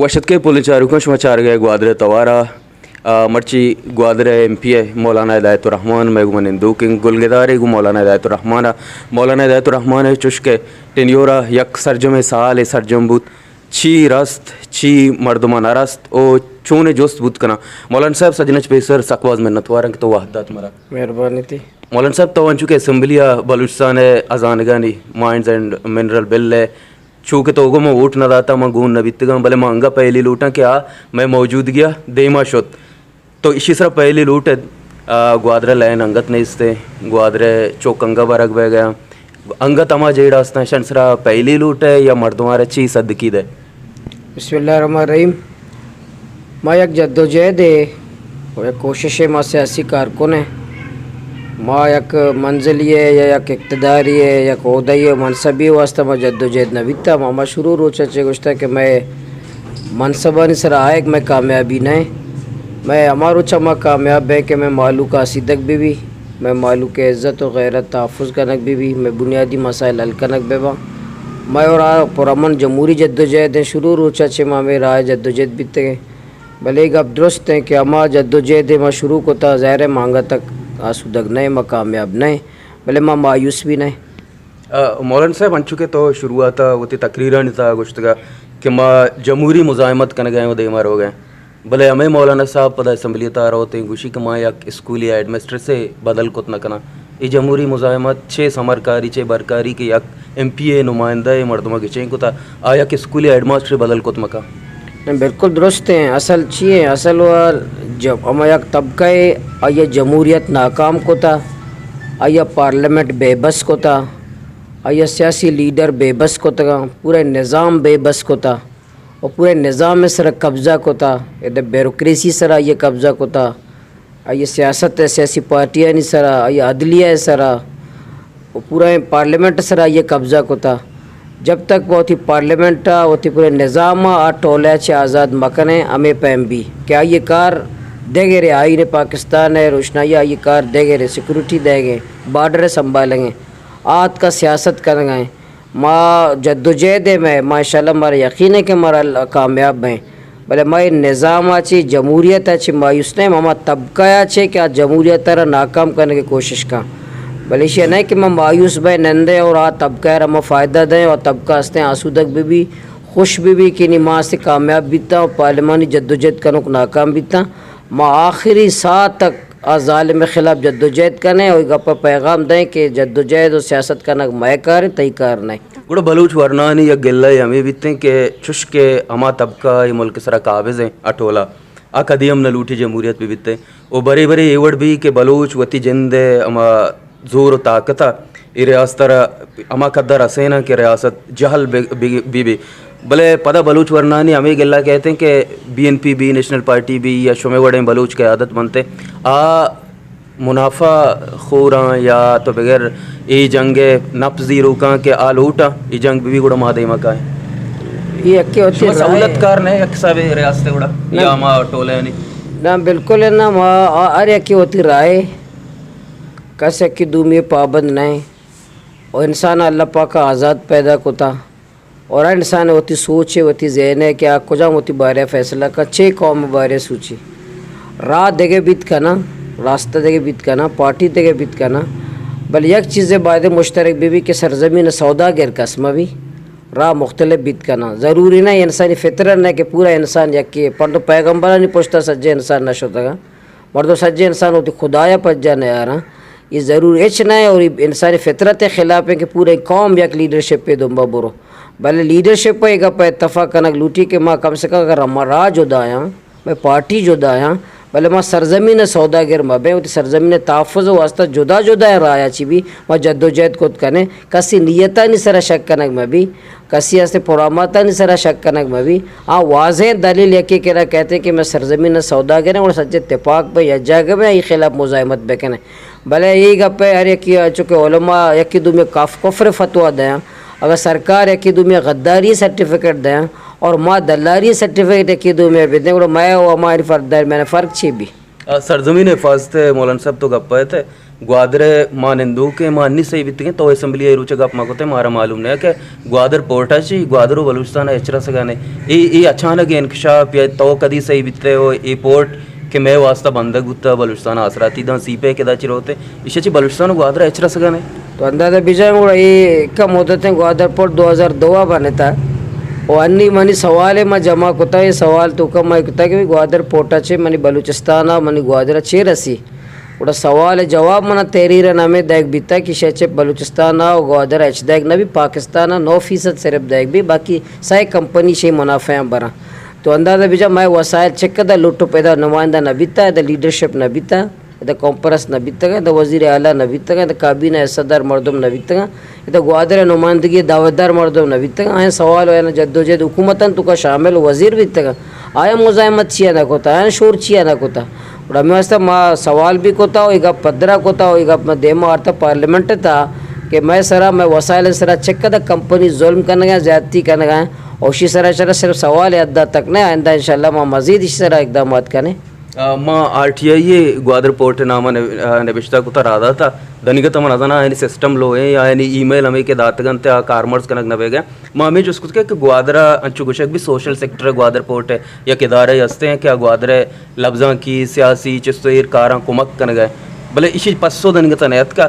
وش اتکے پولیں چاروکاں، شما چارگ ءَ گوادر ءِ توار ءَ۔ آ، مرچی گوادر ءِ ایم پی اے مولانا ہدایت الرحمان مئے گوں نندوک اِنت، گلگدارے گوں مولانا ہدایت الرحمان ءَ۔ مولانا ہدایت الرحمان ءِ چش کہ ٹینیور ءَ یک سرجمیں سالے سرجم بوت، چی رست، چی مردماں نہ رست ءُ چونیں جست بوت کناں۔ مولانا صاحب، سجن ءَ چہ پیسر سک باز منتوار آں کہ تو وھد دات مارا۔ مہربانی تئی۔ مولانا صاحب، تو انچو کہ اسمبلی ءَ بلوچستان ءِ ہزانگانی، مائنز اینڈ منرل بل ءِ چو کہ تو گوں من ووٹ نہ داتگ، من گون نہ بیتگاں، بلے من انگت پہلی لوٹاں کہ آ مئے موجودگی ءَ دیما شت۔ تو ایشی سرا پہلی لوٹ ات، آ، گوادر ءِ لائن انگت نیست اِنت، گوادر ءِ چک انگت برگ بئیگ ءَ اَنت۔ انگت ہما جیڑہ است اَنت، اشانی سرا پہلی لوٹ ئے یا مردماں را چی سدکی دئے؟ بسم اللہ الرحمن الرحیم۔ ما یک جدوجہدے ءُ یک کوششے، ما سیاسی کارکن ایں۔ ما یک منزلے ءَ یا یک اقتدارے ءَ، یک عہدے ءَ، منصبے ءِ واستہ ما جدوجہد نہ بیتگ۔ ما، ما شروع روچ ءَ چہ گوشتگ کہ مئے منصبانی سرا آیگ مئے کامیابی نہ اِنت۔ مئے ہما روچ ءَ ما کامیاب بیں کہ مئے مہلوک آسودگ بہ بی، مئے مہلوک ءِ عزت ءُ غیرت تحفظ کنگ بہ بی، مئے بنیادی مسائل حل کنگ بہ باں۔ مئے ءُ را پرامن جمہوری جدوجہد اِنت۔ شروع روچ ءَ چہ ما ہمے راہ ءَ جدوجہد بیتگ ایں۔ بلے اے گپ درست اِنت کہ ہما جدوجہد ءَ ما شروع کتگ، ظاہر اِنت ما انگت تک آسودگ نہ ایں، ما کامیاب نہ ایں، بلے ما مایوس بھی نہ ایں۔ آ، مولانا صاحب، انچو کہ تو شروعات ءَ وتی تقریرانی تہا گوشتگ کہ ما جمہوری مزاحمت کنگ ءَ ایں ءُ دیما روگ ءَ ایں، بلے ہمے مولانا صاحب پدا اسمبلی ءِ تہا روت ءُ گوشی کہ ما یک اسکولی ءِ ہیڈ مسٹرسے بدل کت نہ کناں۔ اے جمہوری مزاحمت چے ثمرکاری، چے برکاری کہ یک ایم پی اے نمائندہ ءَ مردماں گچین کتگ، آ یک اسکولی ءِ ہیڈ ماسٹرے بدل کت مہ کنت؟ نہ، بالکل درست اِنت۔ اصل چی اِنت؟ اصل ءَ جب ہما یک طبقہ ءَ، آئی ءَ جمہوریت ناکام کتگ، آئی ءَ پارلیمنٹ بے بس کتگ، آئی ءَ سیاسی لیڈر بے بس کتگ، پورا نظام بے بس کتگ ءُ پورا نظام ءِ سرا قبضہ کتگ، ادا بیوروکریسی سرا آئی ءَ قبضہ کتگ۔ آئی ءِ سیاست ءَ، سیاسی پارٹیانی سرا، آئی ءِ عدلیہ ءِ سرا ءُ پورا پارلیمنٹ ءِ سرا آئی ءَ قبضہ کتگ۔ جب تک ما وتی پارلیمنٹ ءَ، وتی پورے نظام ءَ آ ٹولہ ءَ چہ آزاد مہ کنیں، ہمے پیم بی کہ آئی ءِ کار دگرے، آئین پاکستان ءِ روشنائی ءَ آئی ءِ کار دگرے، سیکورٹی دئیگ ءَ، بارڈر ءَ سنبھالگ ءَ، آ اتکا سیاست کنگ ءَ اِنت۔ ما جدوجہد ءَ مئے، ماشاءاللہ مارا یقین اِنت کہ مارا ال-، کامیاب بئیں، بلے ما اے نظام ءَ چہ، جمہوریت ءَ چہ مایوس نہ ایں، ما ہما طبقہ ءَ چہ کہ آ جمہوریت ءَ را ناکام کنگ ءِ کوشش کن، بلے ایشی ءَ نہ کہ ما مایوس بئیں، نندیں اور آ طبقہ ءَ را ما فائدہ دئیں اور طبقہ استیں آسودگ بہ بی، خوش بہ بی کہ نی ما استیں کامیاب بیتاں اور پارلیمانی جدوجہد کنوک ناکام بیتاں۔ ما آخری ساہ تک آ ظالم ءِ خلاف جدوجہد کنیں اور اے گپ ءِ پیغام دئیں کہ جدوجہد ءُ سیاست کنگ مئے کار اِنت، تئی کار نہ اِنت۔ گڑا بلوچ ورنانی یک گلہ ئے ہمے بیتیں کہ چش کہ ہما طبقہ اے ملک ءِ سرا قابض ایں، اٹولا، آ کدی ہم نہ لوٹی جمہوریت بہ بیتیں۔ او برے برے اے وڑ بی کہ بلوچ وتی جند ءِ ہما زور ءُ طاقت ءَ اے ریاست ءَ را ہما قدر رسیناں کہ ریاست جہل بہ، بہ، بہ بی۔ بلے پدا بلوچ ورنانی ہمے گلہ کہتیں کہ B N P B, national party بی یا شمے وڑیں بلوچ قیادت بنتیں، آ منافع خوراں یا تو بغیر اے جنگ ءِ نپ زیروکاں کہ آ لوٹاں اے جنگ بہ بی گڑا ما دیما کائیں۔ اے یکے وتی شما رائے۔ سہولت کار نہ یک حسابے ریاست ءِ گڑا نہ۔ یا ما ٹولہ یعنی؟ نہ، بالکل نہ، ما آ-، ہر یکے وتی رائے، کس یکے دومی پابند نہ ایں۔ اور انسان اللہ پاک ءَ آزاد پیدا کتا۔ اور ہر انسان ءَ وتی سوچ ءَ، وتی ذہن ءَ کہ آ کجام وتی بارے ءَ فیصلہ کن، چے قوم ءِ بارے ءَ سوچی۔ راہ دگہ بیت کناں، راستہ دگہ بیت کناں، پارٹی دگہ بیت کناں، بلے یک چیزے باید مشترک بہ بی کہ سرزمین ءِ سوداگر کس مہ بی، راہ مختلف بیت کناں۔ ضروری نہ انسانی فطرت نہ کہ پورا انسان یکے، پنڈ ءُ پیغمبرانی پشت ءَ سجے انسان نہ شتگاں۔ مردم سجیں انسان وتی خدایا پجا نیاراں۔ اے ضرور ہچ نہ ایں اور اے انسانی فطرت ءِ خلاف ایں کہ پورے قوم یک لیڈرشپ ءِ دمبا برو۔ بلے لیڈرشپ ءَ اے گپ ءَ اتفاق کنگ لوٹی کہ ما کم سے کم اگر ما راہ جدایاں، مئے پارٹی جدایاں، بلے ما سرزمین ءِ سوداگر مہ بیں، وتی سرزمین ءِ تحفظ ءِ واستہ جدا جدائیں راہ ءَ چہ بی ما جدوجہد کت کنیں۔ کسی نیتانی سرا شک کنگ مہ بی، کسی است پراماتانی سرا شک کنگ مہ بی۔ آ واضح دلیل یکے کرا کہتے کہ مئے سرزمین ءِ سوداگر ایں، گڑا سجے تپاک بئیں، یک جاگہ بئیں، آئی خلاف مزاحمت بکنیں۔ بلے اے گپ ءَ ہر یکے، چونکہ علماء یکے دومی کاف کفر فتویٰ دیاں، اگر سرکار یکے دومی غداری سرٹیفکیٹ دیاں اور ما دلاری سرٹیفکیٹ یکے دومی بدیں، گڑا مئے و ہماری فرق، درمیان فرق چی بی؟ آ، سرزمین ءِ حفاظت ءِ مولانا صاحب تو گپ ءَ ات، گوادر ءِ ما نندوک ایں، ما انی سہی بیتگیں، تو اسمبلی ءَ اے روچ ءَ گپ مہ کتیں، مارا معلوم نہ کہ گوادر پورٹ ءَ چی، گوادر ءُ بلوچستان ءَ ہچ رسگ ءَ نہ۔ اے، اے اچانک انکشاف یا تو کدی سہی بیتگ ءُ اے پورٹ کہ مئے واسطہ بندگ بوتگ، بلوچستان ءَ آسراتی داں، سی پیک ادا چی روت، ایشی ءَ چی بلوچستان ءُ گوادر ءَ ہچ رسگ ءَ نہ۔ تو اندازہ بجائیں گڑا اے کم مدت ایں، گوادر پورٹ دو ہزار دو ءَ بنتگ ءُ انی منی سوال ءَ ما جمع کتگ، اے سوال توکا ما کتگ کہ گوادر پورٹ ءَ چی منی بلوچستان ءَ منی گوادر ءَ چی رسی؟ گڑا سوال ءِ جواب منا تحریر ءَ نامے دئیگ بیتگ کہ شہ چہ بلوچستان ءَ ءُ گوادر ءَ ہچ دئیگ نہ بی، پاکستان ءَ نو فیصد صرف دئیگ بی، باقی سئے کمپنی شی منافع آں براں۔ تو اندازہ بجا مئے وسائل چکدا لٹ ءُ پیدا، نمائندہ نہ بیتا، ادا لیڈرشپ نہ بیتا، ادا کانفرنس نہ بیتگ، ادا وزیر اعلیٰ نہ بیتگ، ادا کابینہ حصہ دار مردم نہ بیتگ۔ ادا گوادر ءِ نمائندگی ءِ دعوتدار مردم نہ بیتگ۔ آیاں سوال ءُ آیاں جدوجہد حکومتاں توکا شامل وزیر بیتگ۔ آیاں مزاحمت چیا نہ کتا، آیاں شور چیا نہ کتا۔ گڑا ہمے واسطہ ما سوال بھی کتا ءُ اے گپ پدرا کتا ءُ اے گپ ما دیما آرتا پارلیمنٹ ءِ تہا کہ مئے سرا، مئے وسائل ءِ سرا چکدا کمپنی ظلم کنگا، زیادتی کنگا ءُ اشی سرا شرا صرف سوال ءِ حد تک نہ، آئندہ انشاءاللہ ما مزید اشی سرا اقدامات کنیں۔ آ، ما آر ٹی آئی ءَ گوادر پورٹ ءِ نام ءَ نب-، آ، نبشتہ کتا، راہ داتا۔ دنیگت ءَ من نزاناں آیانی سسٹم لو ایں یا آیانی ای میل ہمے کہ داتگ انت آ کارمرز کنگ نہ بیگ ءَ۔ ما ہمے جست کت کہ، کہ گوادر ءَ انچو گوشگ بی سوشل سیکٹر ءَ گوادر پورٹ ءَ یک ادارہ ہستیں کہ آ گوادر ءِ لبزانکی، سیاسی چست ءُ ایر کاراں کمک کنگ ءَ، بلے ایشی پسو دنیگت ءَ نیاتکا۔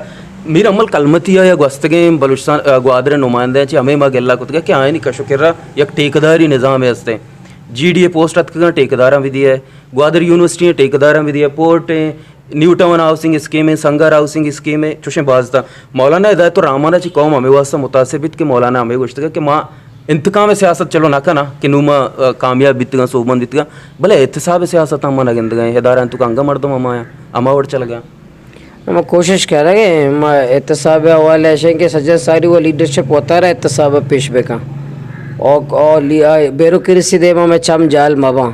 میر امل کلمتی ءَ یا گوستگیں بلوچستان، آ، گوادر ءِ نمائندہ چہ ہمے ما گلہ کتگ کہ آیانی کش ءُ کر ءَ یک ٹیکداری نظامے ہستیں۔ جی ڈی اے پوسٹ اتکگاں، ٹیکداراں بدی ءَ، گوادر یونیورسٹی ءِ ٹیکداراں بدی ءَ، پورٹ ءِ، نیو ٹاؤن ہاؤسنگ اسکیم ءِ، سنگر ہاؤسنگ اسکیم ءِ، چوشیں باز تاں۔ مولانا ہدایت الرحمان ءَ چہ قوم ہمے واسطہ متاثر بیت کہ مولانا ہمے گوشتگ کہ ما انتقام ءِ سیاست چلو نہ کناں کہ نوں ما، آ، کامیاب بیتگاں، سوبمند بیتگاں، بلے احتساب ءِ سیاست ہم ما نہ گندگاں، ادارہ انت کہ انگہ مردم ہما، ہما وڑ چلگاں۔ ما کوشش کنگ ءَ ایں، ما احتساب ءِ حوالہ ءَ اش ایں کہ سجاد ساری ءُ لیڈرشپ وتارا احتساب ءَ پیش بکن۔ او، او لی-، آ، بیوروکریسی دیما مئے چم جال مباں۔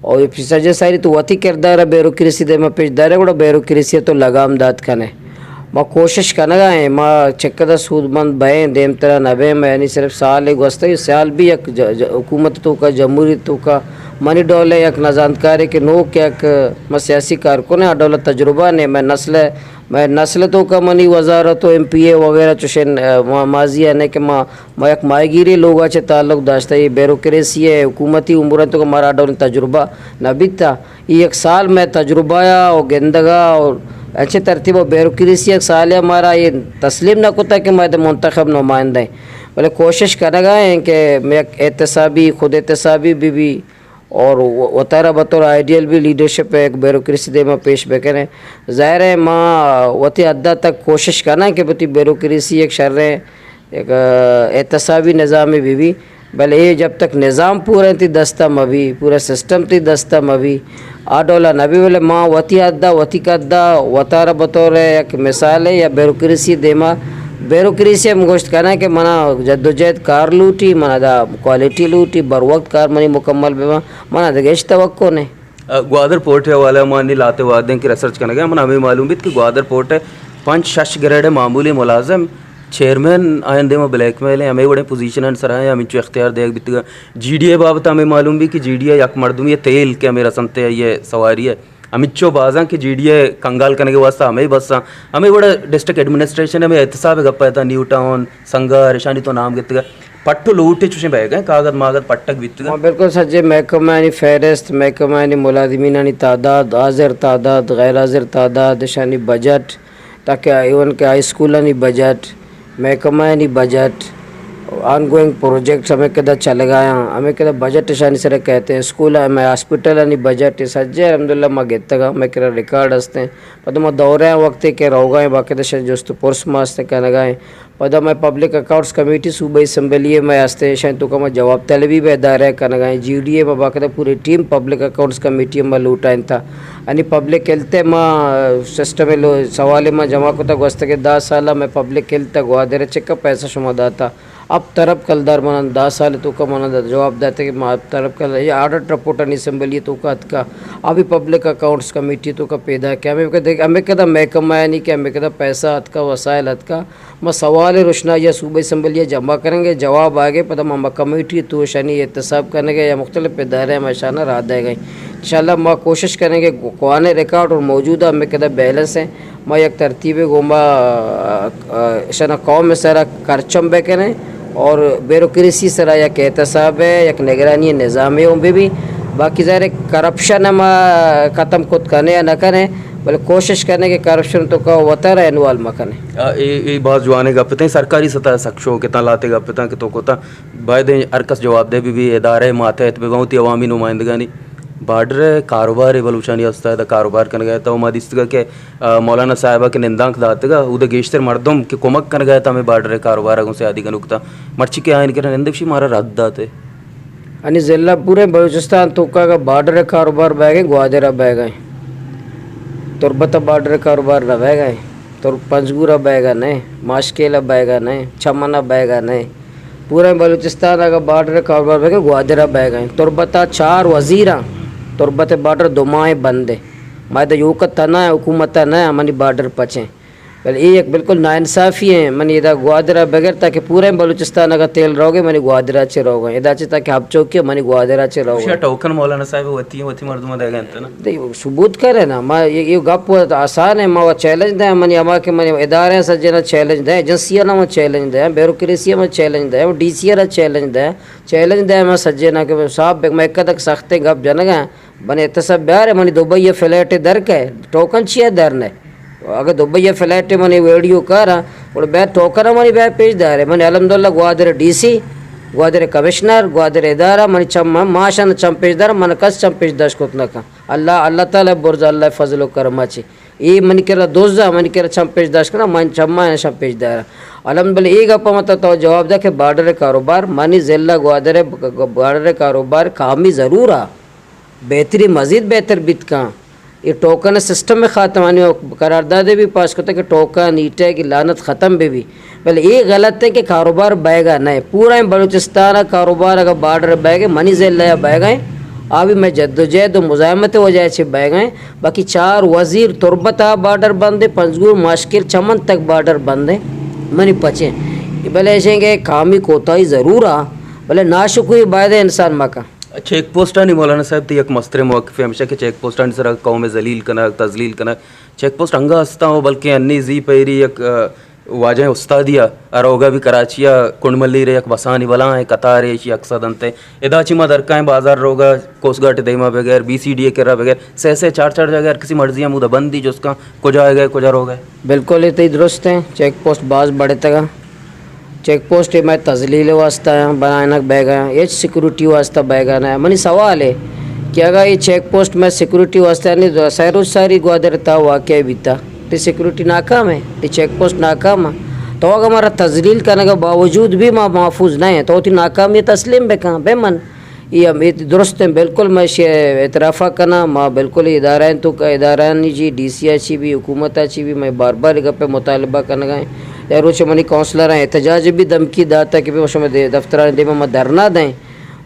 او سجاد ساری تو وتی کردار ءَ بیوروکریسی دیما پیش دارے، گڑا بیوروکریسی ءَ تو لگام دات کنے۔ ما کوشش کنگ ءَ ایں، ما چکد ءَ سودمند بئیں، دیمترا نہ بئیں، مئے یعنی صرف سالے گوستہ، سال بھی یک ج-، ج-، حکومت توکا، جمہوریت توکا، منی ڈول ءَ یک نزانتکارے کہ نوک یک، ما سیاسی کارکن ایں، آ ڈول ءَ تجربہ نے، مئے نسل ءَ، مئے نسل ءِ توکا منی وزارت ءُ ایم پی اے وغیرہ چوشیں، آ، ما-، ماضی ءَ نے کہ ما، ما یک ماہیگیری لوگ ءَ چہ تعلق داشتہ، اے بیوروکریسی ءِ حکومتی امور ءِ توکا مارا آ ڈولیں تجربہ نہ بیتہ۔ اے یک سال مئے تجربہ ءَ ءُ گندگ ءَ ءُ انچیں ترتیب ءَ بیوروکریسی یک سالے ءَ مارا اے تسلیم نہ کتہ کہ ما ادا منتخب نمائندہ ایں۔ بلے کوشش کنگ ءَ ایں کہ یک احتسابی، خود احتسابی بہ بی اور و-، وتارا بطور آئیڈیل بھی لیڈرشپ ءَ یک بیوروکریسی دیما پیش بکنیں۔ ظاہر ہے ما وتی حد ءَ تک کوشش کناں کہ وتی بیوروکریسی یک شریں یک، آ، احتسابی نظامے بہ بی، بلے اے جب تک نظام پورا تئی دست ءَ مہ بی، پورا سسٹم تئی دست ءَ مہ بی، آ ڈول ءَ نہ بی، بلے ما وتی حد ءَ، وتی قد ءَ، وتارا بطور یک مثالے یا بیوروکریسی دیما، بیوروکریسی ہم گوشت کناں کہ منا جدوجہد کار لوٹی، منا دا کوالٹی لوٹی، بر وقت کار منی مکمل بہ بنت، منا دگہ ہچ توقع نے۔ ءُ گوادر پورٹ ءِ حوالہ ءَ ما نی لہتے وہدیں کہ ریسرچ کنگ ءَ، من ہمے معلوم بیت کہ گوادر پورٹ ءِ پنچ شش گریڈ ءِ معمولی ملازم، چیئرمین آیان دیما بلیک میل ایں، ہمے وڑیں پوزیشنانی سرا ایں، ہمینچو اختیار دیگ بیتگ۔ جی ڈی اے بابت ءَ ہمے معلوم بیت کہ جی ڈی اے یک مردمی ءِ تیل کہ ہمے رسنت ءَ آئی ءِ سواری ءَ، ہمینچو بازاں کہ جی ڈی اے کنگال کنگ ءِ واسطہ ہمے بس آں۔ ہمے وڑ ڈسٹرکٹ ایڈمنسٹریشن ءِ ہمے احتساب ءِ گپ ءَ تاں نیو ٹاؤن، سنگر، اشانی تو نام گپتگ۔ پٹ ءُ لوٹ چوشیں بئیگ ءَ، کاگد ماگد پٹگ بیتگ۔ ہاں، بالکل سجے محکمہانی فہرست، محکمہانی ملازمینانی تعداد، حاضر تعداد، غیر حاضر تعداد، اشانی بجٹ، تاکہ ایون کہ ہائی اسکولانی بجٹ، محکمہانی بجٹ، آن گوئنگ پروجیکٹس ہمے کدا چلگایاں، ہمے کدا بجٹ اشانی سرا کئیت، اسکول ہمے ہاسپٹلانی بجٹ، سجے الحمدللہ ما گتگاں، ہمے کرا ریکارڈ ہستیں۔ پدا ما دورہ وقتے کہ روگا ایں، باقاعدہ شہ جست ءُ پرس ما ہستیں کنگا ایں۔ پدا مئے پبلک اکاؤنٹس کمیٹی صوبائی اسمبلی ءَ مئے ہستیں، اشانی توکا ما جواب طلبی بہ ادارہ کنگا ایں۔ جی ڈی اے ما باقاعدہ پوری ٹیم پبلک اکاؤنٹس کمیٹی ءَ ما لوٹائینتا۔ یعنی پبلک ہیلتھ ءَ ما سسٹم ءِ لو-، سوالے ما جمع کتا، گوستگیں دہ سال ءَ مئے پبلک ہیلتھ ءَ گوادر ءَ چکا پیسہ شما داتا؟ ہپت ارب کلدار منا دہ سال ءِ توکا منا دا جواب داتا کہ ما ہپت ارب کلدار، اے آڈٹ رپورٹ آنی اسمبلی ءِ توکا اتکا، آ بھی پبلک اکاؤنٹس کمیٹی ءِ توکا پیداک ایں۔ ہمے کدا، ہمے کدا محکمہ یعنی کہ ہمے کدا پیسہ اتکا، وسائل اتکا، ما سوال ءِ رشنائی ءَ صوبائی اسمبلی ءَ جمع کنگ ءَ، جواب آیگ ءَ، پدا ما، ما کمیٹی ءِ تو اشانی احتساب کنگ ءَ یا مختلف ادارہ ءَ ما اشانا راہ دئیگ ءَ ایں۔ انشاءاللہ ما کوشش کنیں کہ کوہنیں ریکارڈ اور موجودہ ہمے کدہ بیلنس ہیں، ما یک ترتیبے گوما، آ، آ، اشانا قوم سرا کرچم بکنیں اور بیوروکریسی سرا یک احتساب ہے، یک نگرانی نظام ہے، اون بہ بی۔ باقی ظاہر ہے کرپشن ما ختم کت کنے یا نہ کنے، بلے کوشش کنے کہ کرپشن تو کا وتر انوالو مکنے۔ آ، اے، اے باز جوانیں گپ اتیں، سرکاری سطح سک شوک اتاں، لہتے گپ اتاں کہ تو کتاں، باید ہر کس جوابدہ بہ بی، ادارہ ماتحت بہ بنت، وتی عوامی نمائندگانی۔ بارڈر ءِ کاروبار ءَ بلوچانی است ءَ ادا کاروبار کنگ ءَ ات ءُ ما دیستگ کہ، آ، مولانا صاحب ءَ کہ نندانک داتگ ءَ اود ءَ گیشتر مردم کہ کمک کنگ ءَ ات ہمے بارڈر ءِ کاروبار ءَ گوں سیادی کنوک ات، مرچی کہ آیانی کرا نندگ شی مارا رد دات ءَ۔ انی ضلع پورے بلوچستان توکا اگاں بارڈر ءِ کاروبار بئیگ ءَ، گوادر ءَ بئیگ ءَ، تربت ءِ بارڈر ءِ کاروبار نہ بئیگ ءَ، تر-، پنجگور ءَ بئیگ ءَ نہ، ماشکیل ءَ بئیگ ءَ نہ، چمن ءَ بئیگ ءَ نہ۔ پوریں بلوچستان اگاں بارڈر ءِ کاروبار بہ کن، گوادر ءَ بہ کن۔ تربت ءَ چار وزیر آں، تربت ءِ بارڈر دو ماہ بند ہے۔ ما ادا یوک ءَ تھنا ہے، حکومت ءَ نہ، منی بارڈر پچیں۔ بلے اے یک بالکل ناانصافی ہیں۔ منی ادا گوادر ءَ بگر تاکہ پوریں بلوچستان اگاں تیل روگ ہے، منی گوادر ءَ چہ روگ ہے۔ ادا چہ تاکہ حب چوکی ہے، منی گوادر ءَ چہ روگ ہے۔ ٹوکن مولانا صاحب وتی، وتی مردم ءَ دئیگ ءَ انت نا۔ دے، ثبوت کرے نا، ما یہ، یہ گپ آسان ہے، ما وہ چیلنج دیں، منی ہما کہ منی ادارے سجنا چیلنج دیں، ایجنسی نا ما چیلنج دیں، بیوروکریسی ما چیلنج دیں، ڈی سی نا چیلنج دیں، چیلنج دیں ما سجنا کہ صاحب میں کدک سخت گپ جنگ ہیں، بنے احتساب بیار ہے، منی دبئی فلیٹ در کے، ٹوکن چیا در نے؟ اگہ دبئی فلیٹ منی ویڈیو کارا، اور بے ٹوکن منی بے پیش دارے، منی الحمدللہ گوادر ڈی سی، گوادر کمشنر، گوادر ادارہ، منی چم، ماشان چم پیش دار، من کس چم پیش داشت کت نہ کن۔ اللہ، اللہ تعالی برز، اللہ فضل و کرم چی۔ اے منی کرا دوزا، منی کرا چم پیش داشت کنا، من چم ما چم پیش دارا۔ الحمدللہ اے گپا مت تو جواب دا کہ بارڈر کاروبار، منی ضلع گوادر بارڈر کاروبار کامی ضرور آ، بہتری مزید بہتر بیت کن۔ اے ٹوکن سسٹم خاتمانی قرارداد بھی پاس کرتا کہ ٹوکن ایٹے کی لعنت ختم بہ بی۔ بلے اے غلط ہے کہ کاروبار بئیگا نہ، پورا بلوچستان ءِ کاروبار اگاں بارڈر بئیگ ءَ، منی ضلع ءَ بئیگ ءَ، آ بھی مئے جدوجہد و مزاحمت ءِ وجہ چہ بئیگ ءَ۔ باقی چار وزیر تربت ءَ بارڈر بند ءَ، پنجگور ماشکیل چمن تک بارڈر بند ءَ، منی پچیں۔ بلے ایشیں کہ کامی کوتاہی ضرور آ، بلے ناشکری باید انسان مکن۔ چیک پوسٹانی مولانا صاحب تئی یک مستریں موقفے ہمیش ایں کہ چیک پوسٹانی سرا قوم ءَ ذلیل کنگ، تذلیل کنگ، چیک پوسٹ انگا استاں و بلکیں انی زی پیری یک، آ، واجہیں استادی ءَ، آ روگا بھی کراچی ءَ کنڈ ملیر ءَ یک بسانی بلاہیں قطارے ایشی عکس ءَ دنت۔ ادا چی ما درکائیں بازار روگا کوسٹ گارڈ ءِ دیما بغیر، بی سی ڈی ءِ کرا بغیر، سہ سہ چار چار جاگہ ہر کسی مرضی ہمودا بندی جست کن کجا آئے گئے، کجا روگا۔ بالکل اے تئی درست ایں، چیک پوسٹ باز بڑتگا۔ چیک پوسٹ اے مئے تذلیل واسطہ آں بنائینگ بیگا، ہچ سیکورٹی واسطہ بیگا نہ۔ منی سوال ہے کہ اگاں اے چیک پوسٹ مئے سیکورٹی واسطہ نہیں، تو سہ روچ ساری گوادر تا واقعہ بیتا، تی سیکورٹی ناکام ہے، تی چیک پوسٹ ناکام ہے، تو اگاں مارا تذلیل کنگا باوجود بھی ما محفوظ نہ ہیں، تو تی ناکامی تسلیم بکن، بے من۔ اے ہم اے درست ہیں، بالکل میں شے اعترافا کنا، ما بالکل ادارہ ہیں تو کا ادارہ نہیں جی، ڈی سی آ چی بھی، حکومت آ چی بھی، میں بار بار گپے مطالبہ کنگا ہیں۔ یا روچ منی کونسلر ہیں احتجاج بھی دھمکی داتا کہ بھئی شما دے دفترانی دیما ما دھرنا دیں۔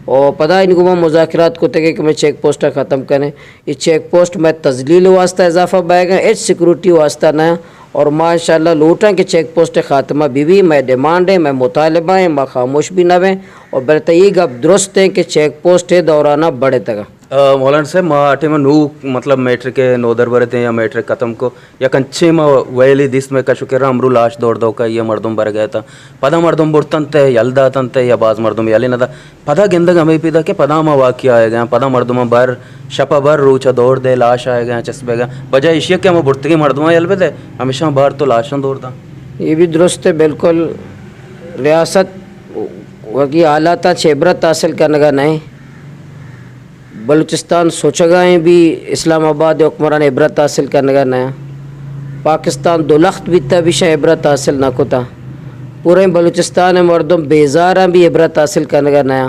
او پدا ان گوما مذاکرات کتگے کہ میں چیک پوسٹ ختم کریں۔ یہ چیک پوسٹ میں تذلیل واسطہ اضافہ بائے گا، ہچ سیکورٹی واسطہ نہ۔ اور ما انشاءاللہ لوٹاں کہ چیک پوسٹ خاتمہ بی بی، میں ڈیمانڈ ہے، میں مطالبہ ہے، ما خاموش بھی نہ بیں۔ اور بلے تئی یہ گپ درست ہیں کہ چیک پوسٹ ہے دورانہ بڑے تگا۔ آ، مولانا صاحب، ما ٹائم نو، مطلب، میٹرک ءَ نودربر اتیں یا میٹرک ختم کو، یک انچیں ما ویلے دیست مئے کش ءُ کرا امرو لاش دور دوکا یا مردم برگ ءَ اتاں۔ پدا مردم برتنت ءُ یل داتنت یا باز مردم یلے نہ دا۔ پدا گندگ ہمے پیدا کہ پدا ما واقعہ آئے گئے، پدا مردم بر، شپ بر روچ دور دے، لاش آئے گئے، چس بہ گئے۔ وجہ ایشی کہ ہم برتگیں مردم یل بدے، ہمیشہ بار تو لاشاں دور دا۔ یہ بھی درست ہے، بالکل۔ ریاست وگی حالات چہ عبرت حاصل کرنگا نہیں۔ بلوچستان سوچگا ایں بھی اسلام آباد ءِ حکمران عبرت حاصل کنگا نہ۔ پاکستان دو لخت بیتا بھی شاں عبرت حاصل نہ کتا۔ پوریں بلوچستان ءِ مردم بیزاراں بھی عبرت حاصل کنگا نہ۔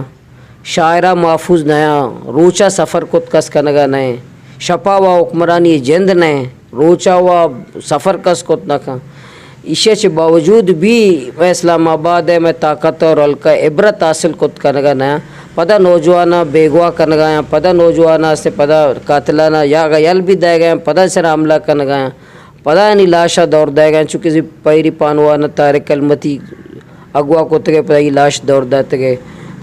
شاعرہ محفوظ نہ۔ روچا سفر کت کس کنگا نہ۔ شپا وا حکمرانی جند نہ۔ روچا وا سفر کس کت نہ کن۔ ایشی چہ باوجود بھی مئے اسلام آباد ءِ مئے طاقت اور حلقہ عبرت حاصل کت کنگا نہ۔ پدا نوجواناں بیگواہ کنگا، پدا نوجواناں سے پدا قاتلانہ یا اگہ یل بھی دائے گئے، پدا سر حملہ کنگا، پدا انی لاشا دور دائے گئے، چونکہ زی پیری پانوانا طارق کلمتی اغوا کتگے، پدا ای لاش دور داتگے۔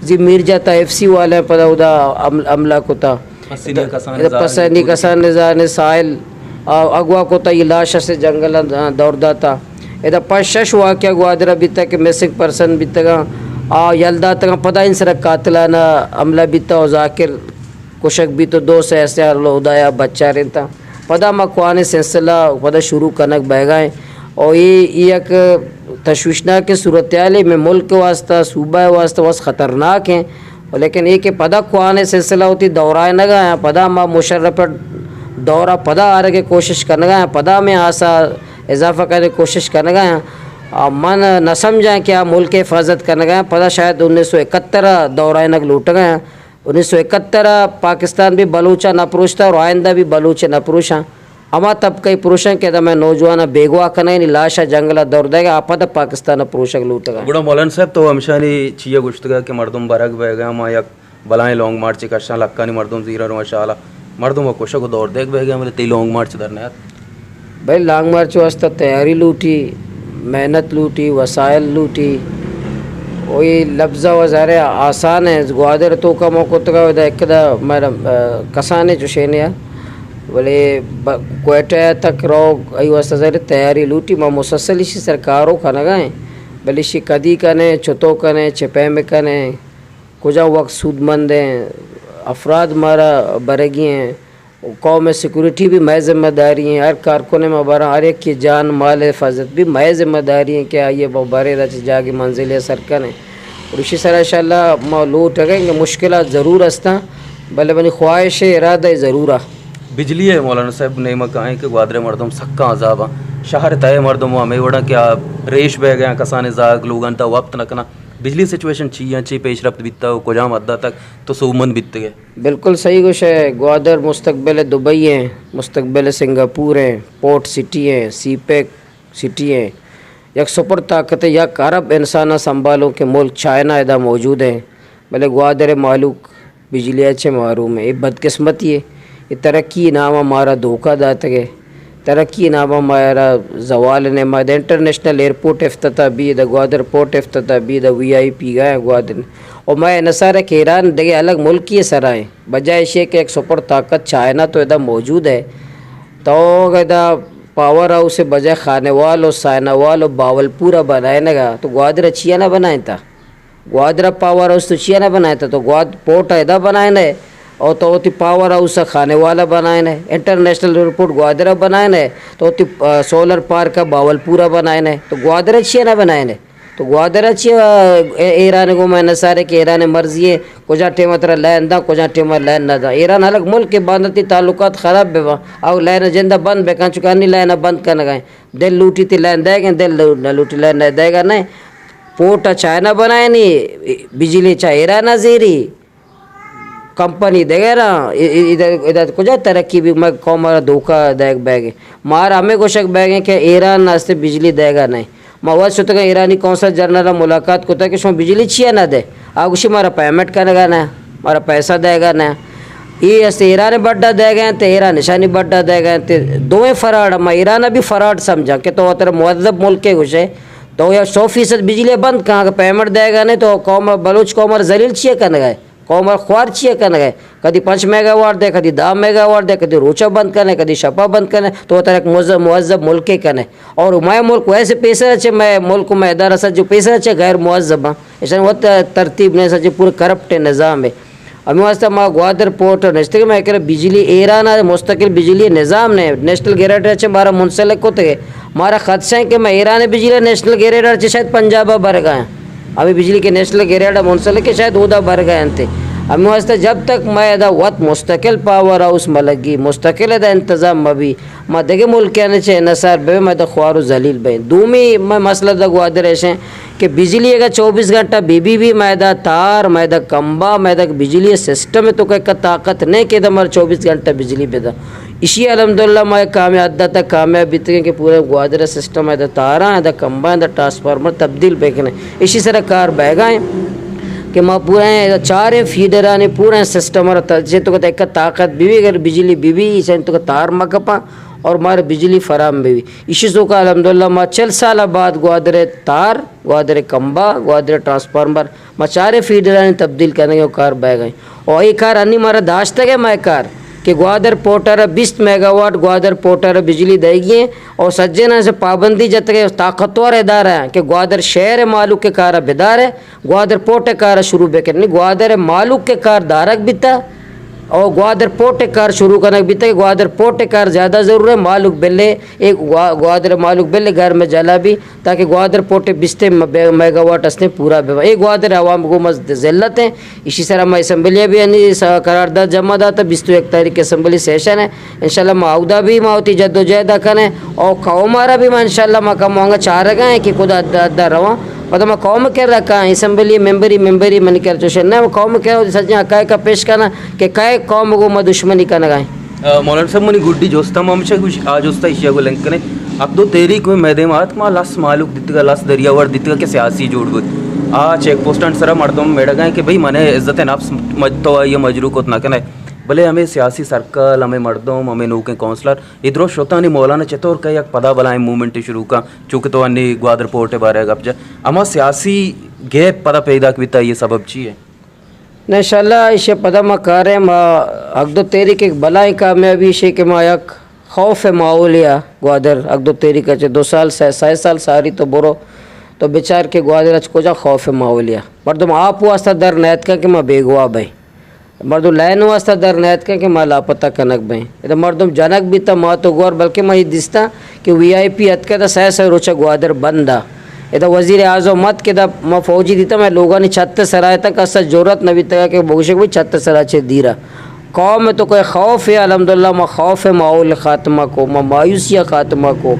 زی میرجاتا ایف سی والے پدا ادا حمل-، حملہ کتا۔ پسنی کسان ادا زاہ پسنی کسان زاہ نے ساحل، آ، اغوا کتا، یہ لاش سے جنگل دور داتا۔ ادا پنچ شش واقعہ گوادر بیتا کہ مسنگ پرسن بیتگا، آ، یل داتگا، پدا ان سر قاتلانہ حملہ بیتا و ذاکر کشگ بیت و دو سے ایسے ہر ہدایا بچارینتا۔ پدا ما کوان سلسلہ پدا شروع کنگ بئیگا ایں۔ او اے، اے یک تشویشناک صورتحالے، مئے ملک واسطہ، صوبہ واسطہ وس خطرناک ایں۔ لیکن اے کہ پدا کوان سلسلہ وتی دورائینگا ایں، پدا ما مشرف دورہ پدا آرگ کوشش کنگا ایں، پدا مئے آسا اضافہ کنگ کوشش کنگا ایں۔ آ، من نہ سمجھاں کہ آ ملک حفاظت کنگا ایں، پدا شاید انیس سو اکہتر دورائینگ لوٹگا ایں۔ انیس سو اکہتر ء پاکستان بھی بلوچاں نہ پروشتا اور آئندہ بھی بلوچ نہ پروشاں۔ ہما طبقہ پروشاں کہ ادا مئے نوجواناں بیگواہ کنگ، یعنی لاشا جنگل ء دور دئیگ ء آ پد پاکستان ء پروشگ لوٹگ ء۔ گڑا مولانا صاحب تو ہمشانی چیا گوشتگ کہ مردم برگ بئیگ ء، ما یک بلائیں لانگ مارچے کشاں، لکانی مردم زیران و شالا مردم ء کشگ و دور دیگ بئیگ ء، بلے تئی لانگ مارچ در نیات۔ بھئی، لانگ مارچ واسطہ تیاری لوٹی، محنت لوٹی، وسائل لوٹی۔ او اے لبزہ و ظاہر ہے آسان ہے، گوادر توکا مو کتگا، ادا ایک دا میڈم، آ، کسانے چوشینے آ۔ بلے ب-، کوئٹہ تک روگ، ای واسطہ ظاہر ہے تیاری لوٹی، ما مسلسل اسی سر کارو کنگا ہیں۔ بلے اسی کدی کنے، چتو کنے، چہ پیم کنے، کجا وقت سودمند ہیں، افراد مارا برگی ہیں۔ قوم سیکورٹی بھی مئے ذمہ داری ہیں، ہر کارکن ما براں، ہر یک کی جان مال حفاظت بھی مئے ذمہ داری ہیں کہ آئیے بہ برے دا چہ جاگے منزل سر کنیں۔ اور اسی سرا انشاءاللہ ما لوٹ گئے کہ مشکلات ضرور ہستاں، بلے منی خواہش ہے، ارادہ ہے ضرور آ۔ بجلی ہے مولانا صاحب، نیمہ کائیں کہ گوادر مردم سکا عذاب آ، شہر تہے مردم ہمیں وڑا کہ آ ریش بہ گئے، کسانے زاگ لوگان تا وپت نہ کنا۔ بجلی سچویشن چی ہیں، چی پیش رفت بیتا و کجام حد تک تو سومند بیتگے؟ بالکل صحیح گوش ہے، گوادر مستقبل دبئی ہیں، مستقبل سنگاپور ہیں، پورٹ سٹی ہیں، سی پیک سٹی ہیں، یک سپر طاقت ہے، یک ارب انسان سنبھالوں کے ملک چائنا ادا موجود ہیں، بلے گوادر مالوک بجلی چہ محروم ہیں، یہ بدقسمتی ہے، یہ ترقی نام مارا دھوکہ داتگے۔ ترقی نام ء مارا زوال نے، ما دا انٹرنیشنل ایئرپورٹ افتتاح بی، دا گوادر پورٹ افتتاح بی، دا وی آئی پی گایا گوادر۔ و ما انحصار کہ ایران دگہ الگ ملکی سرا ہیں، بجائے اشی کہ ایک سپر طاقت چائنا تو ادا موجود ہے، تو ادا پاور ہاؤس بجائے خانوال و سائناوال و باولپور بنائینگا تو گوادر چیا نہ بنائینتا؟ گوادر پاور ہاؤس تو چیا نہ بنائے؟ تو گواد پورٹ ادا بنائے نہ، اور تو وتی پاور ہاؤس خانے والا بنائے نہ، انٹرنیشنل ایئرپورٹ گوادر بنائے نہ، تو وتی، آ، سولر پارک باولپور بنائے نہ، تو گوادر چیا نہ بنائے نہ؟ تو گوادر چیا، آ، اے-، ایران گو میں نہ سارے کہ ایران مرضی ہے، کجا ٹیم ترا لین دا، کجا ٹیم لین نہ دا۔ ایران الگ ملک کے باندتی تعلقات خراب بے با، او لین جندہ بند بے کن چکا، انی لین بند کنگا ہیں۔ دل لوٹی تی لین دے گئے، دل لو-، نہ لوٹی لین نہ دے گا نہیں۔ پورٹ چائنا بنائینی، بجلی چا ایران زیری، کمپنی دگہ را، ای-، ای-، ادھر، ادھر کجا ترقی بھی، میں قوم را دھوکہ دیگ بیگے۔ مار ہمیں گوشگ بیگے کہ ایران ناستے بجلی دے گا نہیں۔ ما وت شتگا ایرانی قونصل جنرل ملاقات کتا کہ شما بجلی چیا نہ دے؟ آ گوشی مارا پیمنٹ کنگا نہ، مارا پیسہ دے گا نہ۔ اے است ایران بڈا دے گئے تے ایران نشانی بڈا دے گئے تے دوئیں فراڈ، ما ایران بھی فراڈ سمجھا کہ تو تر معذب ملک کے گوشے تو یا سو فیصد بجلی بند کہاں کہ پیمنٹ دے گا نہیں تو قوم بلوچ قوم ذلیل چیے کنگا ہے؟ قوم ء خوار چیا کنگ ء؟ کدی پنچ میگا واٹ دے، کدی دہ میگا واٹ دے، کدی روچا بند کنے، کدی شپا بند کنے، تو ترا یک مز-، معذب ملکے کنے۔ اور مئے ملک ویسے پیسر اچھے، مئے ملک مئے ادارہ سجو پیسر اچھے، غیر معذب ہیں۔ ایشان وت ترتیب نہیں، سجے پورے کرپٹ نظام ہے۔ ہمیں واسطہ ما گوادر پورٹ نشتے کہ میں کرے بجلی ایران آ مستقل بجلی نظام نے، نیشنل گریڈ اچھے مارا منسلک ہوتے گئے۔ مارا خدشہ ہے کہ میں ایران بجلی نیشنل گریڈ اچھے شاید پنجاب برگا ہیں۔ ہمیں بجلی کے نیشنل گریڈ منسلک کہ شاید اودا برگا انت۔ ہمیں واسطہ جب تک میں ادا وت مستقل پاور ہاؤس ملگی، مستقل ادا انتظام مبی، ما دگہ ملکانی چہ انحصار بے، ما دا خوار و ذلیل بے۔ دومی میں مسئلہ دا گوادر ایشیں کہ بجلی اگر چوبیس گھنٹہ بی بی بی، میں دا تار، میں دا کمبا، میں دا بجلی سسٹم تو کہ طاقت نہیں کہ دا مر چوبیس گھنٹہ بجلی بدا۔ اشی الحمدللہ ما یک کامیاب، حد تک کامیاب بیتگیں کہ پورا گوادر سسٹم ہے، دا تاراں ہے، دا کمباں، دا ٹرانسفارمر تبدیل بکنیں۔ اشی سرا کار بہگا ہیں کہ ما پورا ہیں، چاریں فیڈرانی پورا سسٹم را ت-، چے تو کہ ایک طاقت بی بی، اگر بجلی بی بی، ایشان تو کہ تار مکپاں، اور مارا بجلی فراہم بہ بی۔ ایشی سوکا الحمدللہ ما چل سال بعد گوادر تار، گوادر کمبا، گوادر ٹرانسفارمر، ما چارے فیڈرانی تبدیل کنگے و کار بہ گئے۔ اور اے کار انی مارا داشتگے، مئے کار کہ گوادر پورٹ را بیست میگا واٹ گوادر پورٹ را بجلی دئیگی ہیں اور سجنا سے پابندی جتگے، طاقتور ادارہ ہیں کہ گوادر شہر مالوک کے کارا بدارے، گوادر پورٹ کار شروع بکن۔ نی گوادر مالوک کے کار دارگ بیتا اور گوادر پورٹ کار شروع کنگ بیتا کہ گوادر پورٹ کار زیادہ ضرور ہے، مالوک بلے، اے گوا-، گوادر مالوک بلے گھر میں جلا بھی، تاکہ گوادر پورٹ بیست م-، بے-، میگا واٹ استیں پورا بہ بنت۔ اے گوادر عوام گو مز ذلت ہیں۔ ایشی سرا ما اسمبلی بھی انی س-، قرارداد جمع داتا، بیست و یک تاریخ اسمبلی سیشن ہے۔ انشاءاللہ ما اودا بھی ما وتی جد و جہد کنیں اور قوم را بھی ما انشاءاللہ ما کم وانگا چارگا ہیں کہ خدا ادا، ادا رواں۔ پدا ما قوم کر رکھا ہیں، اسمبلی ممبری، ممبری منی کر چوشن نہ، قوم کر سجیں حقائق پیش کرنا کہ کئے قوم گو ما دشمنی کنگا ہیں۔ آ، مولانا صاحب، منی گڈی جوست ہم ہمیشہ گوش-، آ جوست ایشی ء گوں لنک کنیں۔ اگدو تحریک میں میدے ما اتک، ما لس مالوک دیتگا، لس دریا ور دیتگا کہ سیاسی جوڑ بوت۔ آ چیک پوسٹان سرا مردم میڑگا ہیں کہ بھئی، منے عزت نفس مج-، تو آئی مجروح کت نہ کنے۔ بلے ہمیں سیاسی سرکل، ہمیں مردم، ہمیں نوکیں کونسلر، ادرو شتانی مولانا چطور کہ یک پدا بلائیں موومنٹ شروع کا، چونکہ تو انی گوادر پورٹ بارے گپ جا، ہما سیاسی گیپ پدا پیدا بیتا، یہ سبب چی ہے؟ نہ، انشاءاللہ ایشی پدا ما کاریں، ما اگدو تحریک ایک بلائیں کامیابی شے کہ ما یک خوف ماحولیا گوادر اگدو تحریک اچ دو سال، سہ، سہ سال ساری تو برو تو بچار کہ گوادر اچ کجا خوف ماحولیا۔ مردم آپ واسطہ در نیتکا کہ ما بیگواہ بئیں۔ مردم لائن واسطہ در نیتکا کہ ما لاپتہ کنگ بئیں۔ ادا مردم جنگ بیتا ما تو گور، بلکہ ما یہ دیستا کہ وی آئی پی اتکا تا سہ سہ روچا گوادر بندا۔ ادا وزیر اعظم مت کہ دا ما فوجی دیتا، میں لوگانی چھت سرا تا کسا جرأت نہ بیتگا کہ بگوشے کہ چھت سرا چے دیرا۔ قوم تو کوئی خوف ہے، الحمدللہ ما خوف ماحول خاتمہ کو، ما مایوسی خاتمہ کو،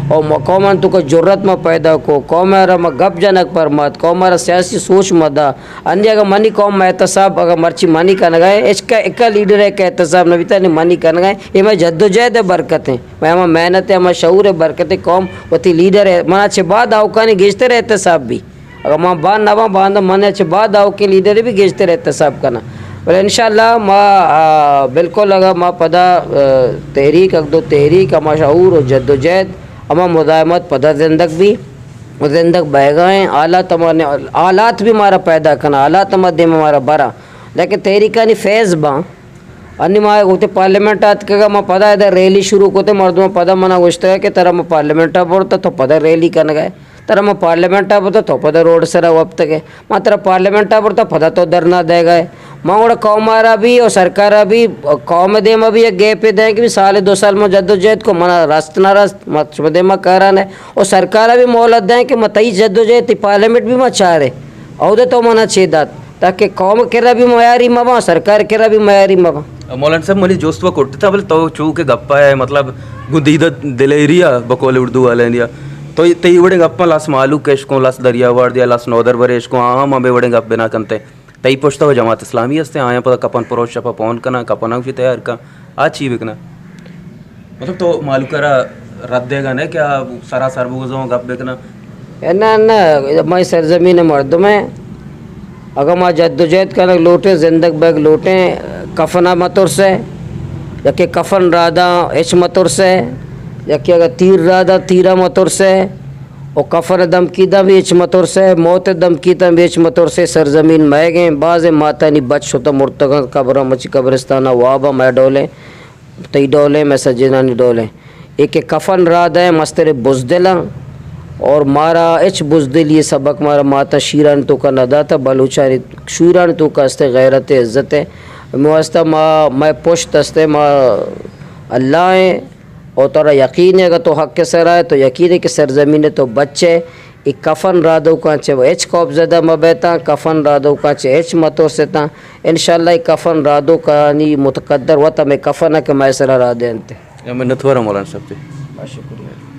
اور ما قوم تو کوئی جرأت ما پیدا کو، قوم را ما گپ جنگ پرمات، قوم را سیاسی سوچ ما دا۔ انجا اگر منی قوم ما احتساب اگر مرچی منی کنگا ہے، اچ کا اکا لیڈر ہے کہ احتساب نہ بیتا، نی منی کنگا ہے، یہ میں جد و جہد برکت ہیں۔ میں ہما محنت ہے، ہما شعور ہے، برکت ہے، قوم وتی لیڈر ہے، منا چہ بعد آوکانی گیشتر احتساب بھی۔ اگر ما باند نہ باں، باند من چہ بعد آوکیں لیڈر بھی گیشتر احتساب کناں۔ بلے انشاءاللہ ما، آ، بالکل اگر ما پدا، آ، تحریک، اگدو تحریک، ہما شعور و جد و جہد، ہما مزاحمت پدا زندگ بھی، و زندگ بہگا ہیں۔ حالات ہما نے، حالات بھی مارا پیدا کنا، حالات ہما دیم مارا برا۔ لیکن تحریکانی فیض باں۔ انی ما گوتے پارلیمنٹ آتکگا، ما پدا ادا ریلی شروع کوتے، مردم پدا منا گوشتگا کہ ترا ما پارلیمنٹ آ برتا، تو پدا ریلی کنگا ہے۔ ترا ما پارلیمنٹ آ برتا، تو پدا روڈ سرا وپتگے۔ ما ترا پارلیمنٹ آ برتا، پدا تو دھرنا دے گئے۔ ما گڑا قوم آرا بھی اور سرکار آ بھی، قوم دیما بھی یک گیپ دیں کہ بھی سال دو سال ما جد و جہد کو، منا رست نہ رست، ما شما دیما کاران ہے۔ اور سرکار آ بھی مہلت دیں کہ ما تئی جد و جہد، تئی پارلیمنٹ بھی ما چارے۔ اودے تو منا چے دات۔ تاکہ قوم کرا بھی میاری مباں، سرکار کرا بھی میاری مباں۔ مولانا صاحب، منی جست و کٹتا، بلے تو چو کہ گپا ہے، مطلب، گوں دیدہ دلیریا بقول اردو والے دیا۔ تو تئی وڑیں گپاں لس مالوک اشکوں، لس دریاوار دیا، لس نودربر اشکوں، آہاں ہمے وڑیں گپ بنا کنتے۔ تئی پشتا و جماعت اسلامی ہستے، آیاں پدا کپن پروش شپا پون کنا، کپن اوشی تیار کن، آ چی بکنا؟ مطلب تو مالوک را رد دیگا نہ کہ آ سراسر بگوزاں گپ بکناں؟ اے نہ، نہ، مئے سرزمین مردم ہیں۔ اگاں ما جد و جہد کنگ لوٹیں، زندگ بیگ لوٹیں، کفنا مہ ترسے، یکے کفن راداں ہچ مہ ترسے، یکے اگر تیر راداں تیرا مہ ترسے، و کفن دمکی داں بھی ہچ مہ ترسے، موت دمکی داں بھی ہچ مہ ترسے، سرزمین مئیگیں، بازیں ماتانی بچ شتہ مرتگاں، قبراں مچی قبرستاناں واباں مئے ڈولیں۔ تئی ڈولیں، مئے سجنانی ڈولیں۔ اے کہ کفن رادہ ایں، مستر بزدلاں اور مارا ہچ بزدلی سبق مارا ماتا شیران توکا نہ داتا، بلوچانی شیران توکا استے غیرت عزت ہے۔ ہمے واسطہ ما، مئے پشت استے، ما اللہ ہیں اور ترا یقین ہے، اگر تو حق سرا ہے تو یقین ہے کہ سرزمین تو بچے۔ اے کفن رادوکاں چہ ہچ خوف زدہ مہ بیتاں، کفن رادوکاں چہ ہچ مہ ترستاں۔ انشاءاللہ اے کفن رادوکانی متقدر وت ہمے کفن ء کہ مئے سرا رادینت۔ یا منت وارا مولانا صاحب تئی۔ بس شکریہ۔